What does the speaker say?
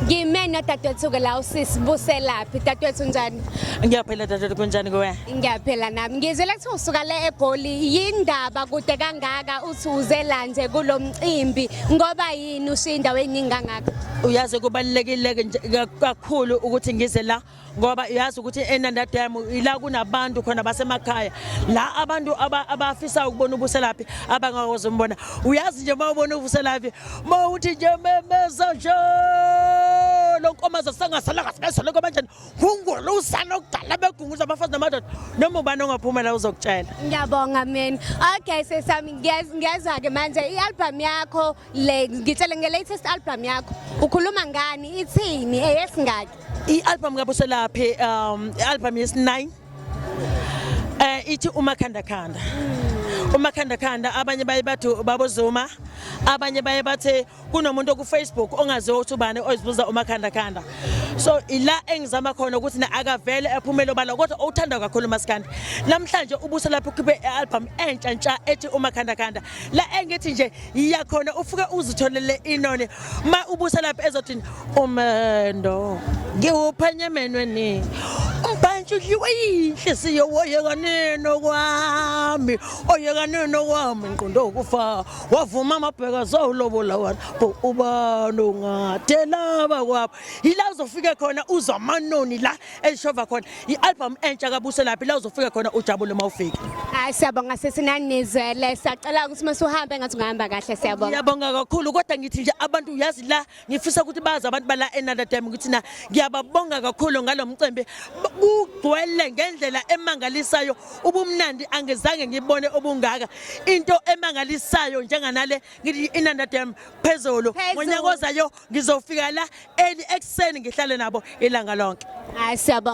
Ngime nodadewethu-ke la usisi Buselaphi. Dadewethu njani? Ngiyaphila dadewethu kunjani kuwe? Ngiyaphila nami. Ngizwile kuthiwa usuka le eGoli. Yindaba kude kangaka uthi uze la nje kulo mcimbi ngoba yini ushiya indawo eningi kangaka? Uyazi kubalulekile nje kakhulu ukuthi ngize la ngoba uyazi ukuthi eNanda Dam ila kunabantu khona basemakhaya la abantu abafisa ukubona uBuselaphi abangakwazi umbona. Uyazi nje uma ubona uBuselaphi uma uthi nje memeza nje lonkomaza sangasalanga sibesele kanjani ngungoluzana okudala begunguza abafazi namadoda noma ubani ongaphuma la uzokutshela. Ngiyabonga mina. Okay sesami ngiyezwa-ke manje i-album yakho le ngitshele nge-latest album yakho ukhuluma ngani ithini eyesingaki? I-album kaBuselaphi i-album yesi-9 ithi umakhanda khanda. Umakhanda khanda abanye baye bathi babozuma abanye baye bathi kunomuntu ku Facebook ongaziwa ukuthi ubani ozibuza umakhanda khanda. So ila engizama khona ukuthi na akavele ephumele obala kodwa owuthanda kakhulu umaskandi. Namhlanje uBuselaphi ukhiphe i-album entsha ntsha ethi umakhanda khanda. La engithi nje yiya khona ufike uzitholele inoni ma uBuselaphi ezothi umendo ngiwuphenye emenweni umbhantshi udliwe yinhliziyo woyekanini okwami oyekanini okwami ngiqonde ukufa wavuma amabheka zawulobola wena bo ubani ungathela bakwabo yila uzofike khona uzwa amanoni la ezishova khona i-album entsha kaBuselaphi la uzofika khona ujabule uma ufika. Hayi siyabonga sisi nanizwele siyacela ukuthi uma usuhamba engathi ungahamba kahle siyabonga. Ngiyabonga kakhulu kodwa ngithi nje abantu uyazi la ngifisa ukuthi bazi abantu bala eNanda Dam ukuthi na ngiyababonga kakhulu ngalo mcimbi kugcwele ngendlela emangalisayo ubumnandi angizange ngibone obungaka into emangalisayo njenganale ngithi iNanda Dam phezulu ngonyaka ozayo ngizofika la early ekuseni ngihlale nabo ilanga lonke. Hayi siyabonga.